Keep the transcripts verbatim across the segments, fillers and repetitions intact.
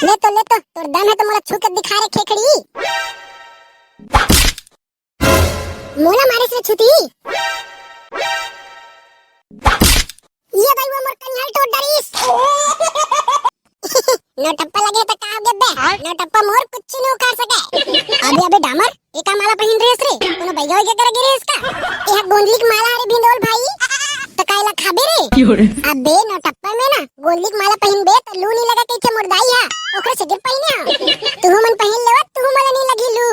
ले तो, ले तो, तोर दम हे तो मोला छू के दिखा रे खेखड़ी। मोला मारिस रे छुती। ये भाई वो मोर कनिहा ल टोर डारिस। नौटप्पा लगे त का हो गे बे? नौटप्पा मोर कुछ नहीं उखाड़ सके। अबे, अबे डामर, ये का माला पहिन रेहेस रे? कोनो बइगा वइगा करा गे रेहेस का? ये हा गोंदली के माला हरे भिंदोल भाई। त का एला खाबे रे? अबे नौटप्पा में ना गोंदली के माला पहिनबे त लू नी लगा कहिथे मोर दाई हा। ओखरे सेती पहिने हा। तुहू मन पहिन लेवा, तुहू मन नी लगही लू।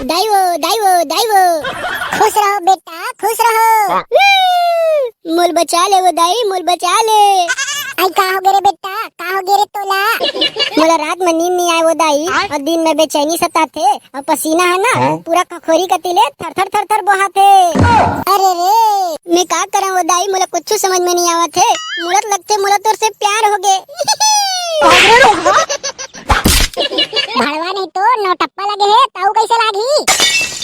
दाई वो, दाई वो, दाई वो। खुश रहो बेटा, खुश रहो। मोल बचा ले वो दाई, मोल बचा ले। आई का हो गे रे बेटा, का हो गे रे तोला? मोला रात में नींद नहीं आए वो दाई, और दिन में बेचैनी सताथे, और पसीना है ना, पूरा कखोरी कती ले थर थर थर थर बहाथे। अरे रे, मैं का करा वो दाई, मोला कुछ समझ में नहीं आवत हे। मोला तो लगथे मोला तोर से प्यार हो गे। भड़वा नहीं तो नौटप्पा लगे हे, ताऊ कैसे लागही?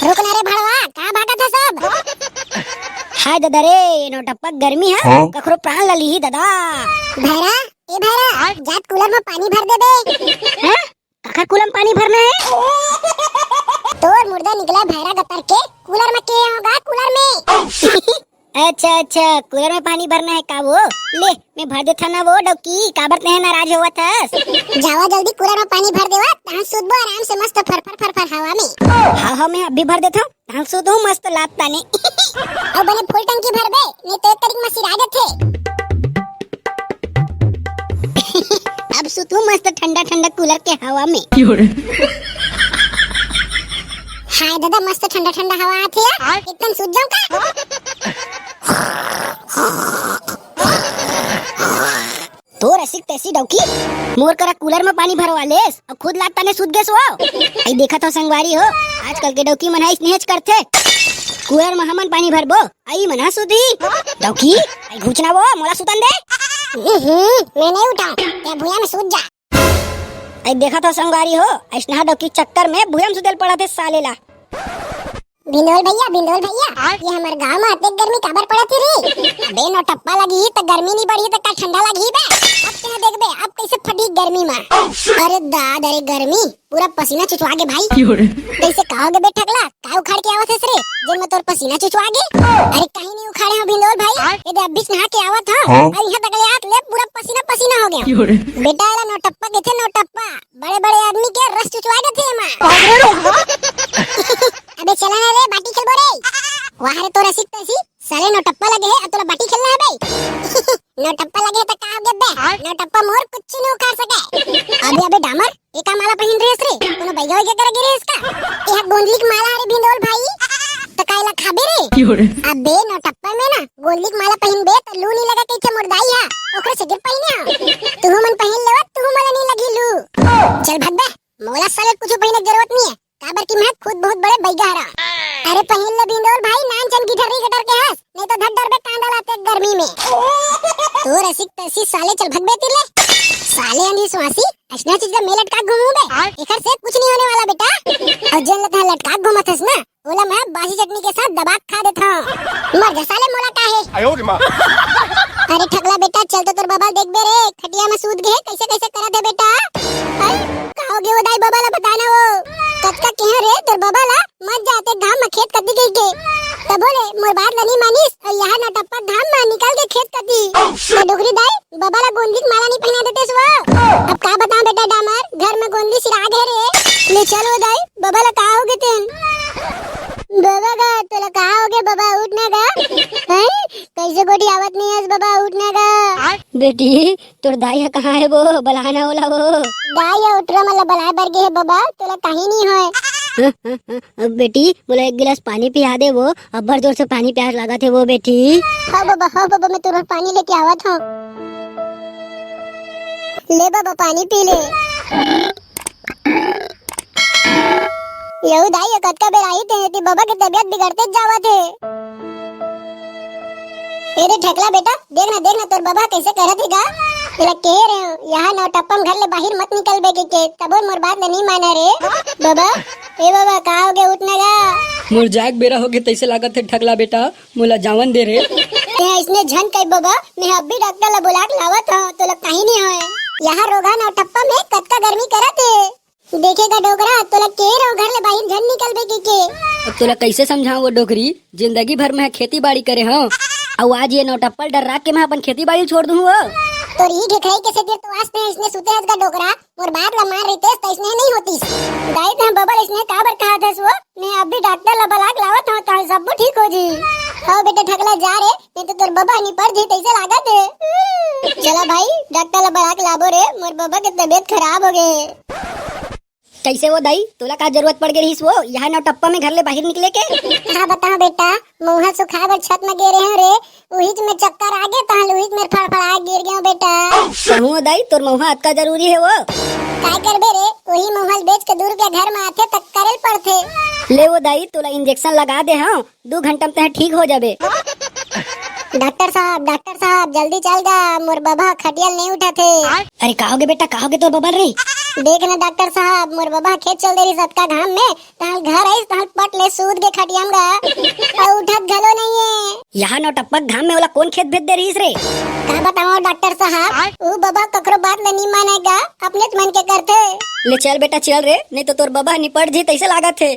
रुक ना रे भड़वा, कहाँ भागत हे सब? हाय दादा रे, नौटप्पा गर्मी है, हाँ? कखरो प्राण ला लीही दादा। भैरा, ए भैरा, जात कूलर में पानी भर दे बे। हैं? काखर कूलर में पानी भरना है? तोर मुर्दा निकला भैरा गतर के, कूलर में के होगा, कूलर में। अच्छा, अच्छा, कूलर में पानी भरना है का वो? ले, मैं भर देथव ना वो डौकी, काबर तेह नाराज होवत हस? जावा जल्दी कूलर में पानी भर देवा, तहाँ सुतबो आराम से मस्त फर फर फर फर हवा में। हाँ, हाँ, मैं अभी भर देथव, तहाँ सुतहूँ मस्त लात ताने। अउ बने फुल टंकी भरबे, नहीं तो एक तारीख में सिरा जाथे। अब सुतहूँ मस्त ठंडा ठंडा कूलर के हवा में। हाय दादा, मस्त ठंडा ठंडा हवा आथे यार, एकदम सुत जाऊं का? तोर असिक तैसी डौकी, मोर करा कूलर में पानी भरवा लेस अउ खुद लात ताने सुत गेस वो। आई देखत हो संगवारी हो, आजकल के डौकी मन ह इसनेच करथे। कूलर में हमन पानी भरबो, आई मन ह सुतही। डौकी, आई घुचना वो, मोला सुतन दे। हम्म, मैं नहीं उठाऊं, ते भुइयां में सुत जा। आई देखत हो संगवारी हो, अइसनहा डौकी चक्कर में भुइयां में सुतेल पड़त हे साले ला। भिंदोल भैया, भिंदोल भैया, ये हमर गांव में अतेक गर्मी काबर पड़त हे रे? अबे नौटप्पा लगही त गर्मी नहीं बढ़ी त का ठंडा लगही बे? अब तें देखबे, अब कैसे फटी गर्मी में। अरे दाद, अरे गर्मी, पूरा पसीना चुचवा गे भाई। कैसे का हो गे बे ठकला? का उखाड़ के आवत हस रे, जेन में तोर पसीना चुचवा गे? अरे कहीं नहीं उखाड़े हो भिंदोल भाई, ये दे अभी नहा के आवत हो, हाँ? अउ यहाँ तक ले आत ले पूरा पसीना पसीना हो गया। बेटा एला नौटप्पा कहथे, नौटप्पा। बड़े बड़े आदमी के रस चुचवा देथे एमा। अबे चला ना रे, बाटी खेलबो रे। वाह रे, तोर असिक तैसी, साले नौटप्पा लगे हे, अब तोला बाटी खेलना है बे। नौटप्पा लगे हे त का हो गे बे? नौटप्पा मोर कुछ नहीं उखाड़ सके। अबे, अबे डामर, ये का माला पहिन रेहेस रे? कोनो बइगा वइगा करा गे रेहेस का? ये हा गोंदली के माला हरे भिंदोल भाई, त का एला खाबे रे? अबे नौटप्पा में ना गोंदली के माला पहिनबे त लू नहीं लगा कहिथे मोर दाई हा, ओखरे सेती पहिने हा। तुहू मन पहिन लेवा, तुहू मन ला नहीं लगही लू। चल भग बे, मोला साले कुछ पहिने के जरूरत नहीं है, काबर कि मैं खुद बहुत बड़े बइगा हरा। अरे पहिन ले भिंदोल भाई, नान चन गिठरी गटर के हस, नहीं तो धर डरबे कांदा लाते गर्मी में। तोर असिक तैसी साले, चल भग बे तिर ले। साले अंधी सुआसी, अइसना चीज ला मैं लटका घूमूं बे? एकर से कुछ नहीं होने वाला बेटा। अउ जेन ला तैं लटका घूमत हस ना, ओला मैं बासी चटनी के साथ दबा के खा देथव। मर जा साले, मोला का हे? अरे ठकला बेटा, चल तो तोर बबा ल देखबे रे, खटिया में सूत गे हे, कैसे कैसे करत हे बेटा। हाय, का हो गे वो दाई, बबा ला बता ना वो। कतका केहेंव रे तोर बबा ला, मत जा अतेक घाम में खेत कती कहिके। तभो ले मोर बात ला नी मानिस, अउ यहाँ नौटप्पा घाम में निकल गे खेत कती। त डोकरी दाई, बबा ला गोंदली के माला नहीं पहिना देतेस वो। अब का बताऊं बेटा डामर, घर में गोंदली सिरा गे रे। ले चल वो दाई, बबा ला का हो गे तेन? बबा गा, तोला का हो गे बबा, उठ ना गा। हैं? कैसे गोठियावत नहीं हस बबा, उठ ना गा। बेटी, तोर दाई ह कहाँ हे वो? बला ना ओला वो। दाई ह उठरा मन ला बलाए बर गे हे बबा, तोला कहीं नहीं होय। बेटी, मोला एक गिलास पानी पिया दे वो, अब्बड़ जोर से पानी प्यास लागत हे वो बेटी। हाँ बबा, हाँ बबा, मैं तुरंत पानी लेके आवत हूँ। ले बबा, पानी पी ले। यहू दाई, ये कतका बेर आही ते, ते बबा के तबीयत बिगड़ते जावत हे। ए रे ठकला बेटा, देख ना, देख ना, तोर बबा कैसे करत हे गा। तेला कहे रहे हो, यहाँ नौटप्पा में घर ले बाहर मत निकलबे के, के, तबो मोर बात ला नहीं माना रे। बबा, ए बबा, का हो गे, उठ ना गा। मोर जाए के बेरा होगे तइसे लागत हे ठगला बेटा, मोला जावन दे रे। तें अइसने झन कही बबा, मैं अभी डॉक्टर ला बुला के लावत हंव, तोला कहीं नहीं होय। यहाँ रोगहा नौटप्पा में कतका गर्मी करत हे। देखे गा डोकरा, तोला के रहो घर ले बाहिर झन निकलबे के के। अब तोला कइसे समझाऊं वो डोकरी, जिंदगी भर मैं खेती बाड़ी करे हंव, अउ आज ये नौटप्पा ल डर्रा के मैं अपन खेती बाड़ी छोड़ दूं वो। तोर ईंट हेखरई के सेती तो आज तें अइसने सुते हस गा डोकरा, मोर बात ला मान रहितेस त अइसने नहीं होतिस। दाई, तें बबा ल अइसने काबर कहत हस वो? मैं अभी डॉक्टर ला बला के लावत हंव, तहां सबो ठीक हो जी। हव बेटा ठगला, जा रे, नहीं तो तोर बबा निपट जी तइसे लागत हे। चला भाई, डॉक्टर ला बला के लाबो रे, मोर बबा के तबीयत खराब हो गे। कइसे वो दाई, तोला का जरूरत पड़ गे रहिस वो यहाँ नौटप्पा में घर ले बाहिर निकले के? हाँ बताओ बेटा, मउहा सुखाए बर छत में गे रहे हंव रे, उहीच में चक्कर आ गे, तहां उहीच में फड़फड़ा गिर गेंव बेटा। कहूँ वो दाई, तोर मउहा अतका जरूरी हे वो? काय करबे रे, उही मउहा ल बेच के दू रुपया घर में आथे त करे ल पड़थे। ले वो दाई, तोला इंजेक्शन लगा दे हंव, दू घंटा में तैं ठीक हो जाबे। डॉक्टर साहब, डॉक्टर साहब, जल्दी चल गा, मोर बबा खटिया ले नहीं उठत हे। अरे का होगे बेटा, का होगे तोर बबा ल रे? देख ना डॉक्टर साहब, मोर बबा खेत चल दे रहिस अतका घाम में, तहां घर आइस, तहां पट ले सूत गे खटिया में गा, अउ उठत घलो नहीं हे। यहाँ नौटप्पा के घाम में ओला कोन खेत भेज दे रहिस रे? का बतावंव डॉक्टर साहब, ऊ बबा ककरो बात ल नहीं माने गा, अपनेच मन के करथे। ले चल बेटा चल रे, नहीं तो तोर बबा निपट जी तइसे लागत हे।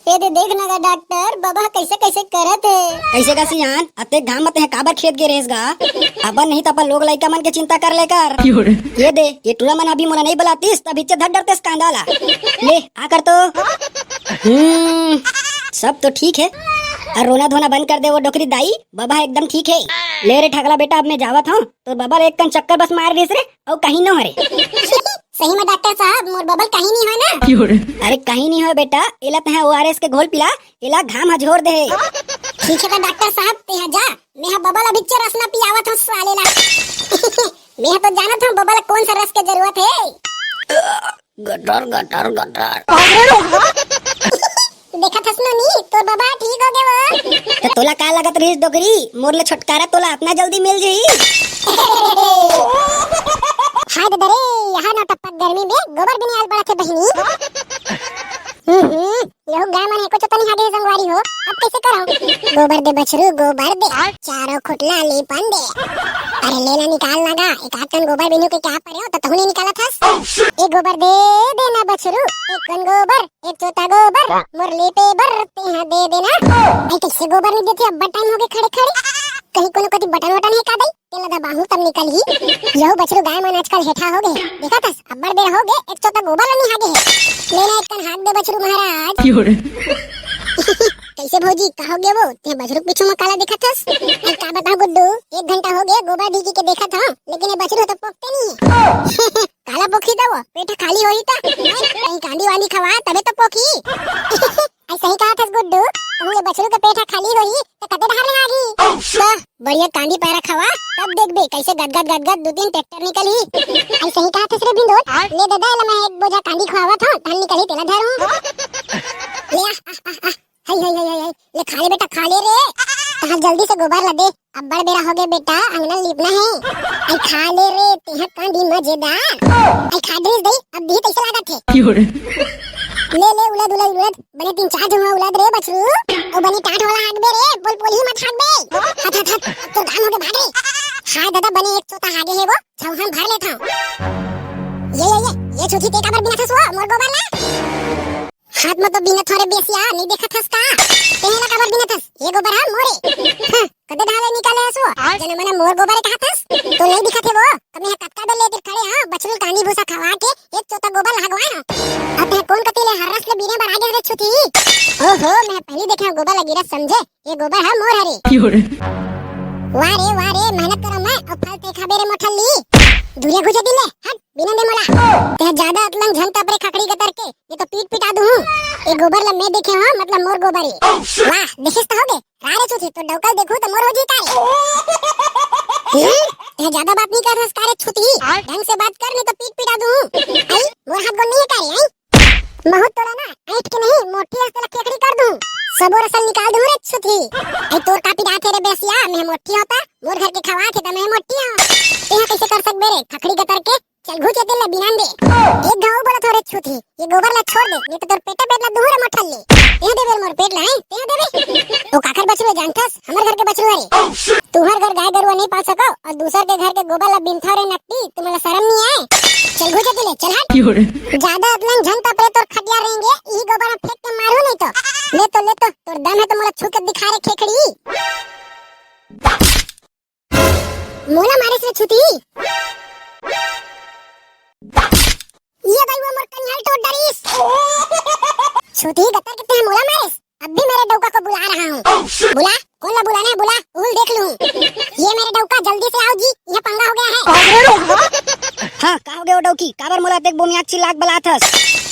ए दे देख ना गा डॉक्टर, बबा कइसे कइसे करत हे। कइसे गा सियान, अतेक घाम म तें काबर खेत गे रेहेस गा? अपन नहीं त अपन लोग लइका मन के चिंता कर ले कर। ये दे, ये टूरा मन अभी मोला नहीं बलातिस, तब हिच्चे धर डरतेस कांदा ला। ले, आ कर तो। हम्म, सब तो ठीक हे। अउ रोना धोना बंद कर दे वो डोकरी दाई, बबा एकदम ठीक हे। ले रे ठगला बेटा, अब मैं जावत हंव, तोर बबा ल एक कन चक्कर बस मार दिस रे, अउ कहीं नो हरे। सही में डॉक्टर साहब, मोर बबा ल कहीं नहीं होय ना? अरे कहीं नहीं होय बेटा, एला तैं ओआरएस के घोल पिला, एला घाम ह झोर दे हे। ठीक हे त डॉक्टर साहब, तें ह जा, मैं ह बबा ल अभी रस ना पियावत हंव साले ला। मैं ह तो जानत हंव बबा ल कोन सा रस के जरूरत हे। Gutter, gutter, gutter. देखत हस नोनी, तोर बबा ठीक हो गे वो। त तोला का लगत रहिस डोकरी, मोर ले छुटकारा तोला अतना जल्दी मिल जही? हाय ददा रे, यहाँ नौटप्पा के गर्मी में गोबर बिने आल पड़त हे बहिनी। हम्म, हम्म, यहू गाय मन एको चोता नहीं हागे संगवारी हो, अब कइसे करंव? गोबर दे बछरू, गोबर दे, चारों खुटला लीपन दे। अरे ले ना निकाल ना गा, एक आध कन गोबर बिनहूं कहिके आ परेंव, त तहूं नहीं निकालत हस। ए गोबर दे दे ना बछरू, एक कन गोबर, एक चोता गोबर, मोर लीपे बर तें ह दे दे ना। भाई कइसे गोबर नहीं देथे, अब्बड़ टाइम हो गे खड़े खड़े, कहीं कोनो कोती बटन वटन हे का दई? तेला दबाहूं तब निकलही। यहू बछरू गाय मन आजकल हेठा हो गे। देखत हस, अब्बड़ बेर हो गे, एक चोता गोबर ल नहीं हागे हे। ले ना एक कन हाग दे बछरू महाराज। कइसे भौजी, का हो गे वो? तें बछरू के पीछू म काला देखत हस? अरे का बतांव गुड्डू, एक घंटा हो गे गोबर ढीकी के देखत हंव, लेकिन ये बछरू ह तो पोकते नहीं हे। काला पोकही त वो, पेट खाली होही त। कहीं कांदी वांदी खवा, तभे तो पोकही। अइसे ही कहत हस गुड्डू, कहूं ये बछरू के पेट ह खाली होही, त कते डहर ले आही? त बढ़िया कांदी पैरा खवा, तब देखबे कइसे गदगद गदगद दू तीन ट्रैक्टर निकलही। अइसे ही कहत हस रे भिंडोल, ले ददा, एला मैं एक बोझा कांदी खवावत हंव, तहन निकलही तेला धरहूं। ले आ, आ, आ, आ, हाय, हाय, हाय, हाय, हाय, ले खा ले बेटा, खा ले रे। तहां जल्दी से गोबर ला दे, अब्बड़ बेरा हो गे बेटा, अंगना लीपना हे। आई खा ले रे, तेहा कांदी मजेदार। आई खा ड्रिस दई, अब दिही तइसे लागत हे। ले, ले, उलद, उलद, उलद, बने तीन चार झुमा उलद रे बछरू, अउ बने टांठ वाला हागबे रे, पोल पोलही मत हागबे। हट, हट, हट, अब तो दाम हो गे, भाग रे। हाय ददा, बने एक चोता हागे हे वो, छउहा म भर लेथंव। ये, ये, ये, ये छुथी ते काबर बिनथस वो, मोर गोबर ला? हाथ म तो बिनथंव रे बेसिया, नहीं देखत हस का? तेहे ला काबर बिनथस? ये गोबर हा मोरे। हाँ, कते डहर ले निकाले हस वो? जना मना मोर गोबर हे कहत हस? तो नहीं दिखत हे वो? त मैं हा कतका बेर ले एदे खड़े हंव, बछरू ल कांदी भूसा खवा के एक चोता गोबर ला हगवाए हंव। अब तेहा कोन कती ले हर्रस ले बीने बर आगे हस रे छुथी? ओहो, मैं पहिली देखे हंव गोबर ला गिरत समझे, ये गोबर हा मोर हरे। वाह रे, वाह रे, मेहनत करंव मैं, अउ फल ते खाबे रे मोठल्ली। दूरिया घुंचा दे ले, हट, बीने दे मोला। तेहा जादा अतलंग झन तप रे खखड़ी गतर के, नहीं तो पीट पिटा दूहूं। ये गोबर ला मैं देखे हंव, मतलब मोर गोबर हे। वाह, देखेस त होगे, का रे छुथी, तो डौका ल देखहूं त मोर हो जी का रे? हम्म? तेहा जादा बात नहीं करस का रे छुथी? ढंग से बात कर, नहीं तो पीट पिटा दूहूं। आई, मोर हाथ गोड़ नहीं हे का रे, आई? महूं तोला ना, ऐंठ के नहीं, मोठी अस तेला केकड़ी कर दूं। सबो रस ल निकाल दूं रे छुथी। आई तोर का पिरात हे रे बेसिया, मैं मोठी हों त, मोर घर के खवात हे त मैं मोठी हों। तेहा कइसे कर सकबे रे, खखड़ी गतर के, चल घुच एते ला बिनान दे। एक घाव बोला थोरे छूती, ये गोबर ला छोड़ दे, नहीं तो तोर पेटा पेट ला दुहू रे मोठल ले। तेह देबे मोर पेट ला, हैं? तेह देबे। ओ काकर बछरू हे जानथस? हमर घर के बछरू हरे। तुहर घर गाय गरुवा नहीं पाल सको और दूसर के घर के गोबर ला बिनथव रे नकटी, तुम्हला शरम नहीं आए? चल घुच एते ले, चल हट। ज्यादा अतलंग झन तपरे तोर खटिया रेंगे, इही गोबर में फेंक के मारू नहीं तो। ले तो, ले तो, तोर दम है तो मोला छू के दिखा रे खेखड़ी। मोला मारिस रे छुती। ये भाई वो मोर कनिहाल टोट डरिस। छुती गतर के तें मोला मारिस। अब भी मेरे डौका को बुला रहा हूँ। बुला, कौन ला बुलाना है बुला, उहुल देख लूँ। ये मेरे डौका जल्दी से आओ जी, ये पंगा हो गया है। हाँ, का हो गया वो डौकी? काबर मोला अतेक बोमियाक चिल्लाक बलात हस?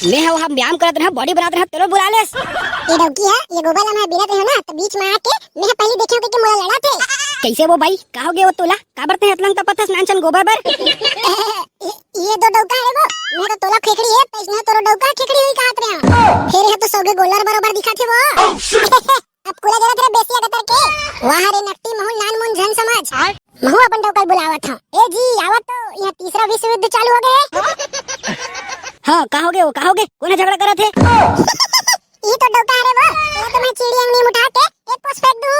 मैं हा वहाँ व्यायाम करत रहा, बॉडी बनात रहा, तेलो बुला लेस। ये डौकी है, ये गोबर ला मैं बिनत रहे ना, तो बीच में आके मैं पहले देखे कि मोला लड़ा थे। कैसे वो भाई? का हो गया वो तोला? काबर ते अतलंग तपत हस नानचन गोबर बर? ये तो डौका है वो, मैं तो तोला खेखड़ी है, तैसने तोरो डौका खेखड़ी हुई कहत रहे। फिर है तो सौगे गोलर बरोबर दिखा थे वो। अब कुला जरा तेरे बेसिया कतर के। वाह रे नकटी महू नान मुन झन समझ। महू अपन डौका ल बुलावत हूँ। ए जी, आवत तो, यहाँ तीसरा विश्व युद्ध चालू हो गए। हाँ, का हो गए वो, का हो गए? कौन झगड़ा करत है? ये तो डौका है रे वो, ये तो मैं चिड़िया नहीं उठा के एक पोस फेंक दूँ।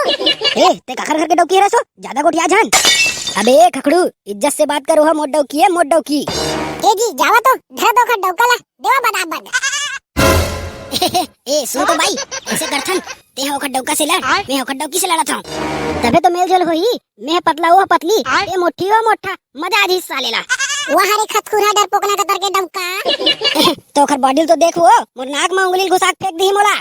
ए, ते काकर घर के डौकी है रे सो? ज्यादा गोठिया झन। अबे खखड़ू, इज्जत से बात करो हा, मोर डौकी है, मोर डौकी। ए जी, जावा तो, धर दो खा डौका ला, देवा बदाबद। ए, सुन तो भाई, ऐसे करथन, ते हा ओखर डौका से लड़, मैं ओखर डौकी से लड़त हूँ। तबे तो मेलजोल होही, मैं पतला, वो पतली, ए मोठी, वो मोठा, मजा आ जही साले ला। वाह रे खतखुरा डरपोकना कतर के डौका। तो ओखर बॉडी तो देख वो, मोर नाक में उंगली घुसा के फेंक दिही मोला।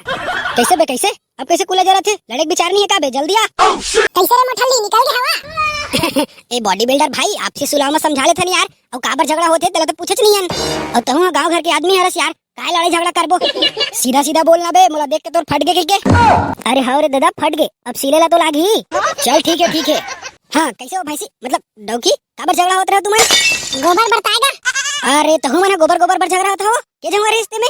कैसे बे, कैसे? अब कैसे कुला जरत है? लड़े के विचार नहीं है का बे? जल्दी आ। कैसे रे मोठल्ली, निकल गया हवा? ए बॉडी बिल्डर भाई, आपसी सुलह में समझा लेथन यार। अब काबर झगड़ा होथे, तेला तो पूछेच नहीं हन। और तहूँ गाँव घर के आदमी हरस यार, काय लड़ाई झगड़ा करबो? सीधा सीधा बोलना बे, मोला देख के तोर फट गे कहिके। अरे हाँ रे दादा, फट गे, अब सिले ला तो लागही। चल ठीक है, ठीक है। हाँ, कैसे हो भैंसी, मतलब डौकी, काबर झगड़ा होत रहे तुमन? गोबर बरताएगा। अरे तहू मन गोबर गोबर बर झगड़ा होत हो, के झगड़ा रिश्ते में?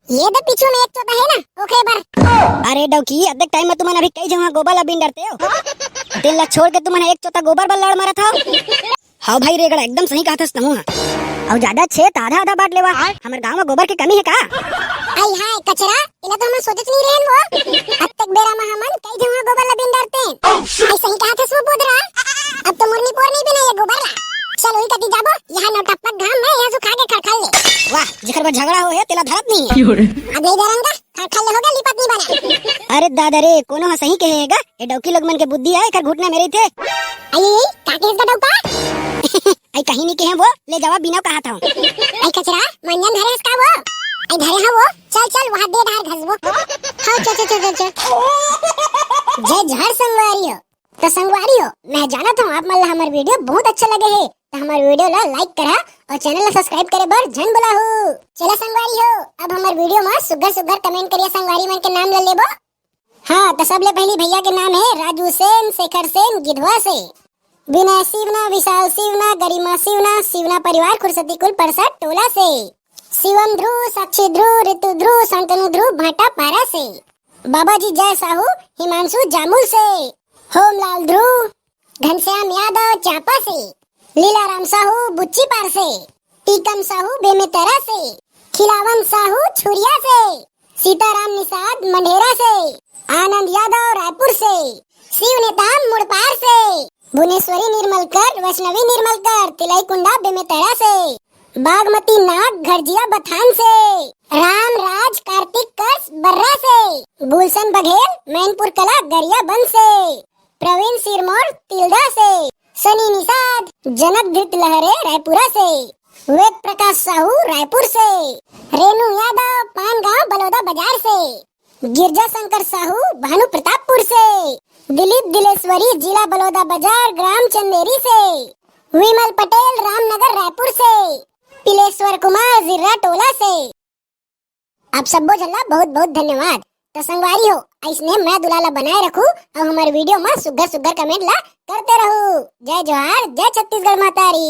ये तो पीछू में एक चोता है ना, ओके बर। अरे डौकी, अतेक टाइम में तुमन अभी कई झगड़ा गोबर ला बिन डरते हो। तेन ला छोड़ के तुमन एक चोता गोबर बर लड़ मारत हो। हाँ भाई रेगड़ा, एकदम सही कहत हस तहूँ हा। अउ ज्यादा छे त आधा आधा बांट लेवा। हमर गांव में गोबर के कमी है का? आई हाय कचरा, एला तो हमन सोचत नहीं रहन वो। अब तक बेरा में हमन कई झन गोबर ला बिन डरते। आई सही कहत हस वो बोदरा। अब तो मुरनी पोर नहीं बिना ये गोबर ला। चल उही कती जाबो, यहाँ नौटप्पक घाम में यहाँ सुखा के खड़खड़ ले। वाह, जेकर बर झगड़ा हो है, तेला धरत नहीं है। अब नहीं डरन का, खड़खड़ ले होगा, लिपत नहीं बना। अरे दादा रे, कोनो ह सही कहे है गा? ए डौकी लोग मन के बुद्धि है, एकर घुटना में रहिथे। आई, आई, का कहे इसका डौका? आई कहीं नहीं कहे वो, ले जावा बिना कहा था। आई कचरा, मंजन धरे हस का वो? आई धरे हाँ वो, चल चल वहाँ दे धार घसबो। हाँ चल चल चल चल चल। जय झार संगवारी हो। तो संगवारी हो, मैं जानत हूँ आप मन ला हमर वीडियो बहुत अच्छा लगे है, तो हमर वीडियो ला लाइक करा और चैनल ला सब्सक्राइब करे बर झन भुलाहू। चला संगवारी हो, अब हमर वीडियो में सुग्घर सुग्घर कमेंट करिया संगवारी मन के नाम ला लेबो। हाँ, तो सबले पहली भैया के नाम है राजू सेन, शेखर सेन, गिधवा से। विनय सिवना, विशाल सिवना, गरिमा सिवना, सिवना परिवार खुरसती कुल परसा टोला से। शिवम ध्रुव, साक्षी ध्रुव, ऋतु ध्रुव, शांतनु ध्रुव, भाटा पारा से। बाबा जी जय साहू, हिमांशु जामुल से। होमलाल ध्रुव, घनश्याम यादव चांपा से। लीलाराम साहू बुच्ची पार से। टीकम साहू बेमेतरा से। खिलावन साहू छुरिया से। सीताराम निषाद मंढेरा से। आनंद यादव रायपुर से। शिव नेताम मुड़पार से। भुवनेश्वरी निर्मलकर, वैष्णवी निर्मलकर, तिलईकुंडा बेमेतरा से। बागमती नाग घरजिया बथान से। राम राज कार्तिक कर्स बर्रा से। गुलशन बघेल मैनपुर कला गरिया बंद से। प्रवीण सिरमौर तिल्दा से। सनी निषाद जनक धृत लहरे रायपुरा से। वेद प्रकाश साहू रायपुर से। रेणु यादव पानगांव बलौदा बाजार से। गिरजा शंकर साहू भानु प्रतापपुर से। दिलीप दिलेश्वरी जिला बलौदा बाजार ग्राम चंदेरी से। विमल पटेल रामनगर रायपुर से। पिलेश्वर कुमार जिर्रा टोला से। आप सब्बो झन ला बहुत बहुत धन्यवाद। तो संगवारी हो, अइसने मैं दुलाला बनाए रखू और हमारे वीडियो में सुग्घर सुग्घर कमेंट ला करते रहू। जय जोहार, जय छत्तीसगढ़ महतारी।